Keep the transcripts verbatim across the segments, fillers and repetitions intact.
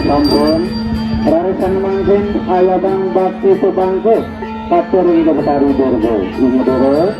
Sampun, raris mangkin ayabang bakti pebangkit, katur ring Betari Durga. Inggih, Durga.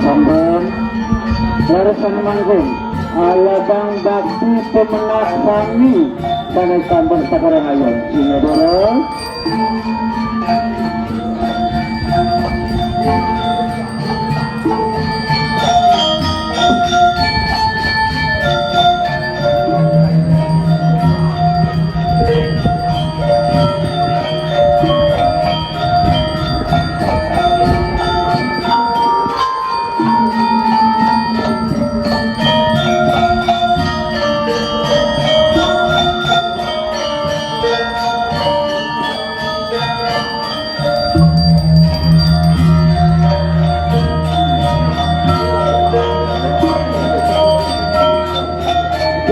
Sampun. Leres mangkin. Ayabang bakti pemenang sami sané sampun sakarang ayun. Inggih, Durga.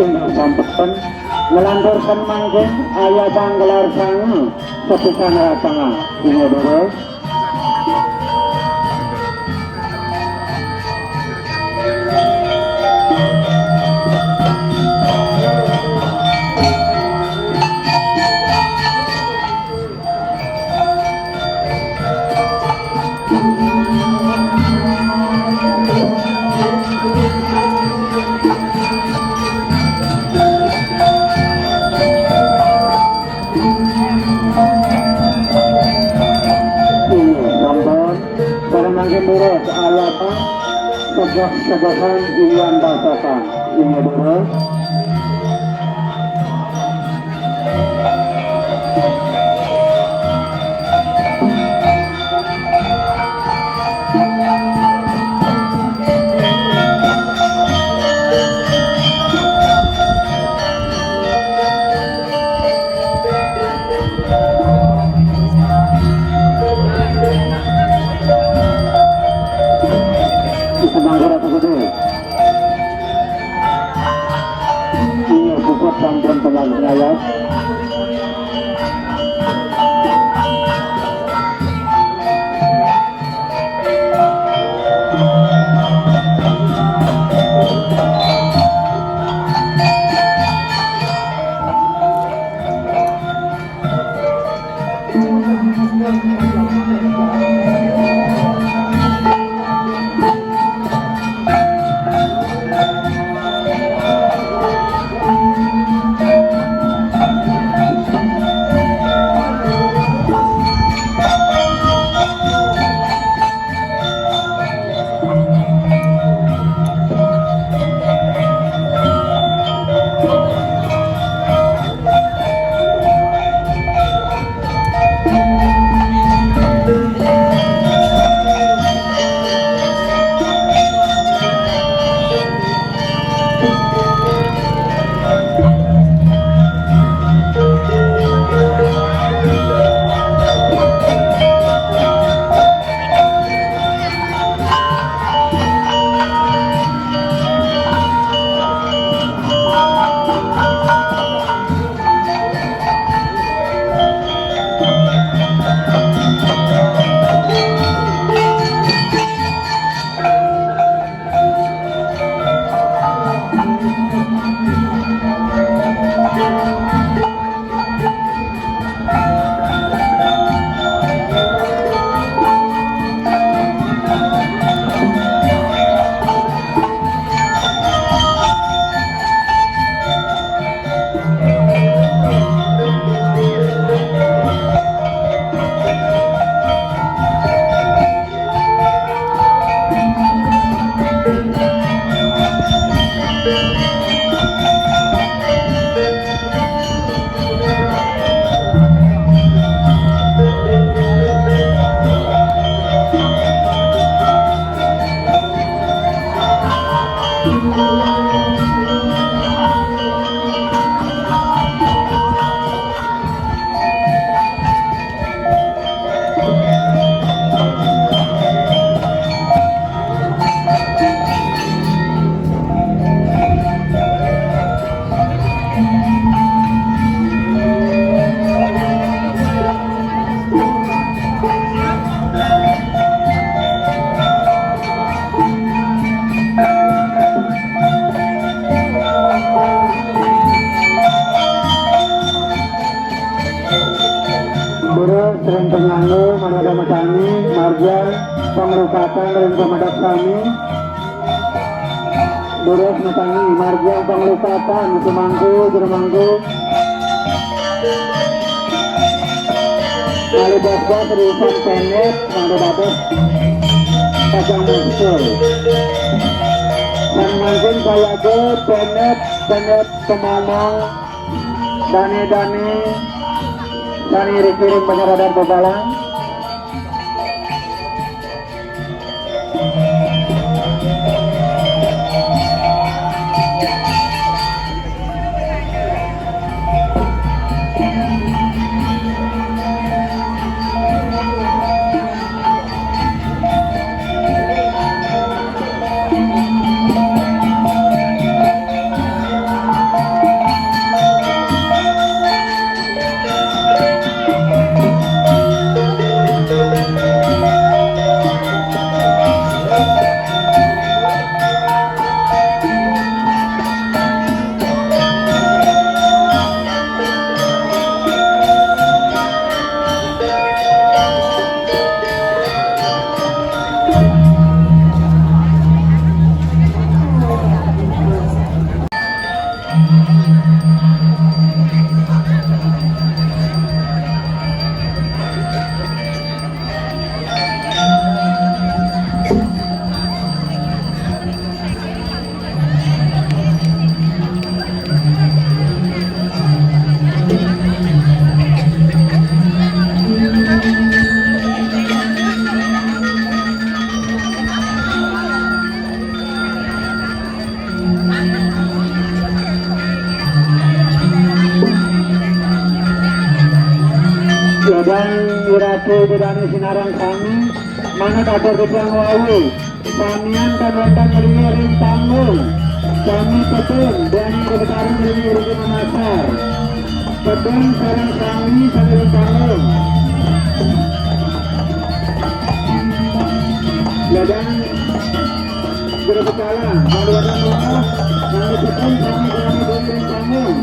Inggih sampun. Nglanturkan mangkin ayabang gelar sanga sepisan ratanga. Inggih, Durga. Sampun, sareng mangkin durus, ayabang, tegeh-tegehan, iyan basakan. Inggih, durus. Semangkura Gede. Nganggo, mangga matangi, margiang panglukatan ring pamadak sami. Durus matangi, margiang panglukatan, sumangku, jero mangku. Kalih bos-bos risan penet, mangga dados pajang muncul. Sane mangkin sayaga penet, penet pamomong, dane-dane, sane ring-ring panyaradan bebalang. Ledang Ratu Bidani sinareng sami, manut atur titiang wau. Samian tan wénten nglingir ring panggung. Sami tedun, Dani Betari nglingir ring masar. Tedun sareng sami sami ring panggung. Ledang Jero Betara, maduanan wau, sami tedun, sami sami nglingir ring panggung.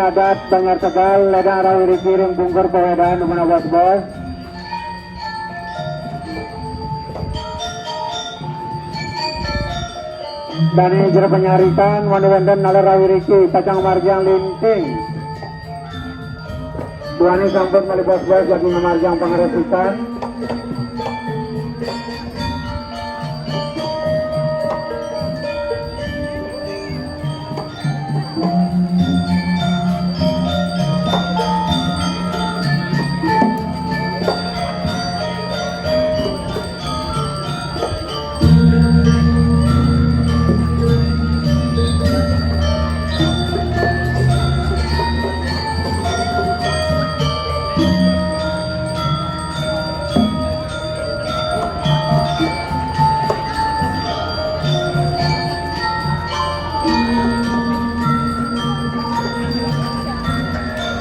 Adat Banjar Tegal, ledang rawi riki ring pungkur pawedhan dumun bos-bos. Dane jero panyaritan, wanda wénten naler rawi riki, pacang margiang linting. Duaning sampun malih bos-bos jagi ngamargiang pangresikan.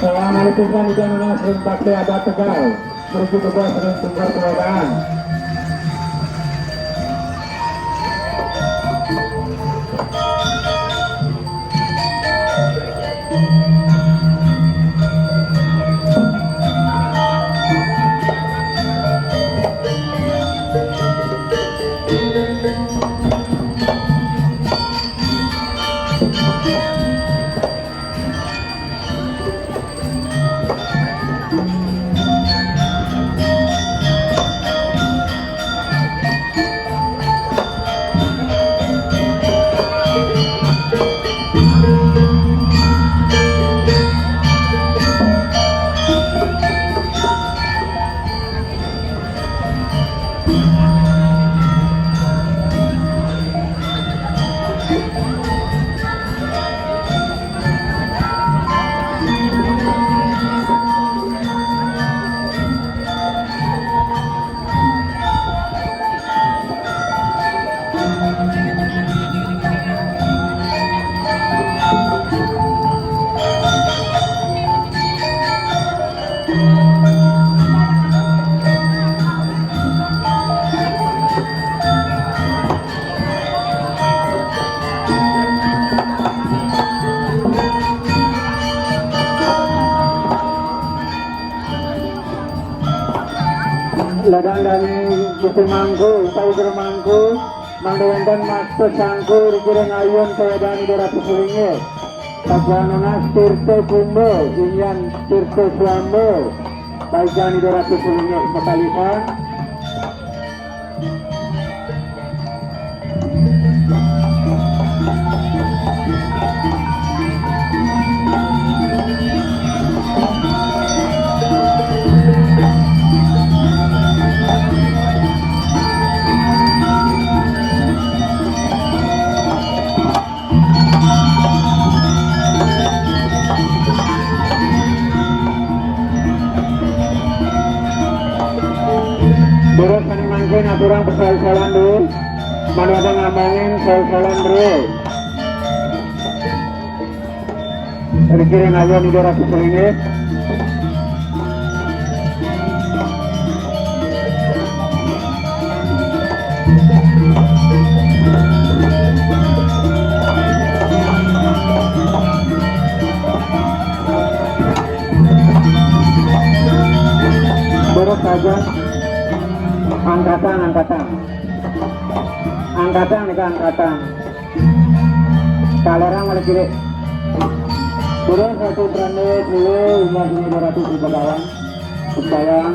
Assalamualaikum, Pak Ibu, nunas ring Bakti Adat Tegal. Menuju ke bawah, sering tunggal keadaan. Ledang dane Gusti Mangku, Pak Guru Mangku, mangda wénten masta sangku riki ring ayun kawedhan Ida Ratu Sulingih. Pacang nunas Tirta Kumba, inggihan Tirta Swamba, pacang Ida Ratu Sulingih kekalihang. Durus sané mangkin aturang pasal-salan dulu. Manut ngambangin sal-salan dulu. Riki ring ayun Ida Ratu Sulingih. Beres saja. Angkatan, angkatan. Angkatan nika angkatan. Kalerang malih cilik. Durus satu pranda dulu, inggih sini dua ratus ribu kawan. Sebayang.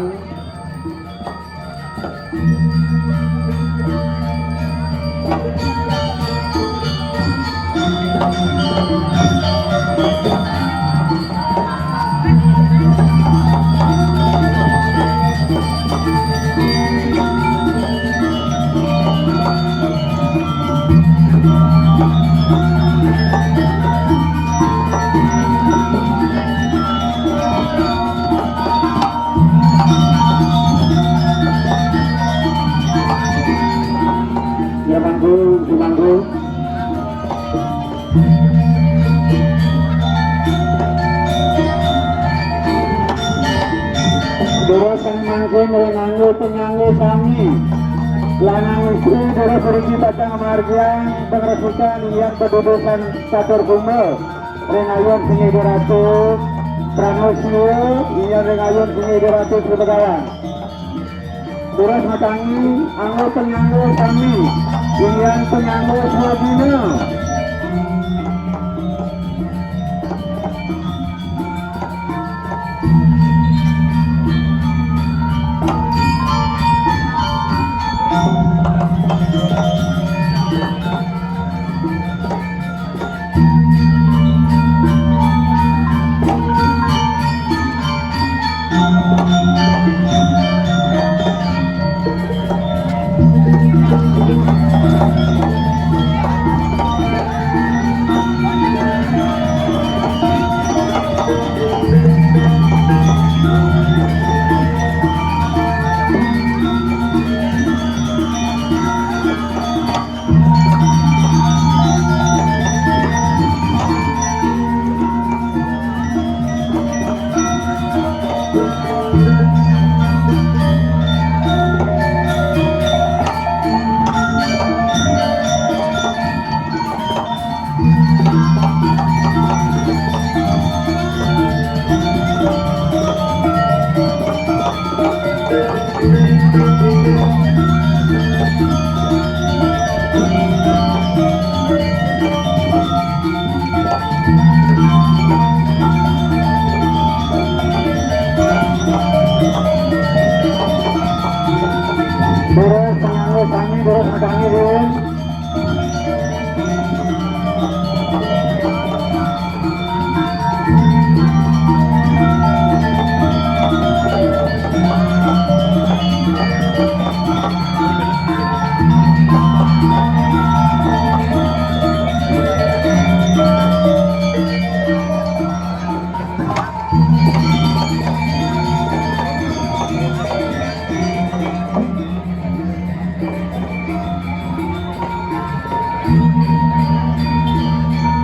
Ya, mangku, mangku. Durus sané mangkin ring ngangge panyangge sami. Lanang istri durus riki pacang ngamargiang pangresikan inggih padudusan catur kumba. Ring ayun singgih dua ratus, Pranosia, inggih ring ayun singgih dua ratus Begawan. Durus matangi, anggo panyangga sami, inggih panyangga swaguna.